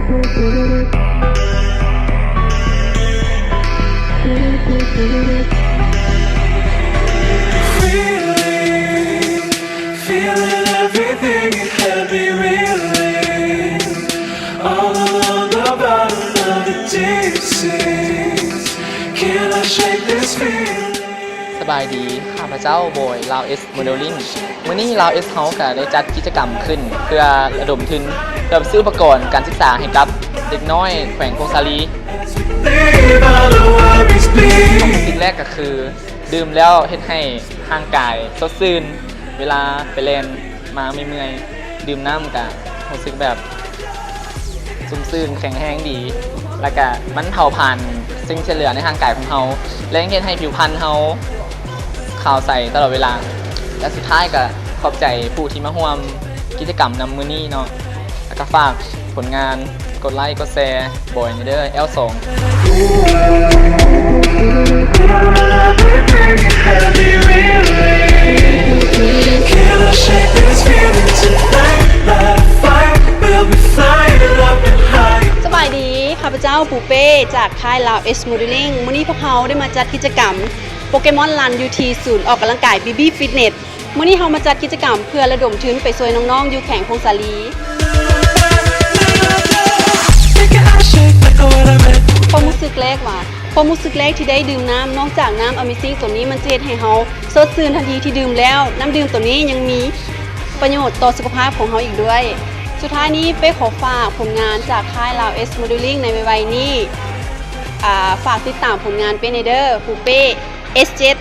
Feeling, feeling everything you had me reeling. All alone, the bottom of the deep sea. Can I shake this feeling? ສະບາຍດີ ຂ້າພະເຈົ້າ ບອຍ ລາວເອສ ໂມເດລລິ້ງ. ມື້ນີ້ລາວເອສເຮົາກະໄດ້ຈັດກິດຈະກຳຂຶ້ນ ເພື່ອລະດົມທຶນ ເພື່ອໄປຊື້ອຸປະກອນການສຶກສາໃຫ້ກັບເດັກນ້ອຍແຂວງຜົ້ງສາລີ. ຄວາມຮູ້ສຶກແລກກະຄື ດື່ມແລ້ວເຮັດໃຫ້ຮ່າງກາຍສົດຊື່ນ ເວລາໄປແລ່ນມາເມື່ອຍໆ ດື່ມນ້ຳກະຮູ້ສຶກແບບຊຸ່ມຊື່ນ ແຂງແຮງດີ ແລ້ວກະມັນເຜົາຜານສິ່ງທີ່ເຫຼືອໃນຮ່າງກາຍຂອງເຮົາ ແລະ ຍັງເຮັດໃຫ້ຜິວພັນເຮົາຂາວໃສຕະຫຼອດເວລາ. ແລະ ສຸດທ້າຍກະຂອບໃຈຜູ້ທີ່ມາຮ່ວມກິດຈະກຳນຳມື້ນີ້ເນາະ. ແລ້ວກໍຝາກຜົນງານ ກົດໄລ ກົດແຊ ບອຍ ແນ່ເດີ ແອລສອງ. ສະບາຍດີ ຂ້າພະເຈົ້າ ປູເປ້ ຈາກຄ້າຍ ລາວເອສ ໂມເດລລິ້ງ. ມື້ນີ້ພວກເຮົາໄດ້ມາຈັດກິດຈະກຳໂປເກມອນຣັນ ຢູ່ທີ່ສູນອອກກຳລັງກາຍ ບີບີ ຟິດເນັດ. ມື້ນີ້ເຮົາມາຈັດກິດຈະກຳເພື່ອລະດົມທຶນໄປຊ່ວຍນ້ອງໆ ຢູ່ແຂວງຜົ້ງສາລີ. ຄວາມຮູ້ສຶກແລກຫວາ? ຄວາມຮູ້ສຶກແລກທີ່ໄດ້ດື່ມນ້ຳ ນອກຈາກນ້ຳອາເມຊິງໂຕນີ້ ມັນຈະເຮັດໃຫ້ເຮົາສົດຊື່ນທັນທີທີ່ດື່ມແລ້ວ, ນ້ຳດື່ມໂຕນີ້ຍັງມີປະໂຫຍດຕໍ່ສຸຂະພາບຂອງເຮົາອີກດ້ວຍ. ສຸດທ້າຍນີ້ເປ້ຂໍຝາກຜົນງານຈາກຄ້າຍ ລາວເອສ ໂມເດລລິ້ງ ໃນໄວໆນີ້. ອາ ຝາກຕິດຕາມຜົນງານເປ້ແນ່ເດີ ປູເປ້ ເອສເຈັດ.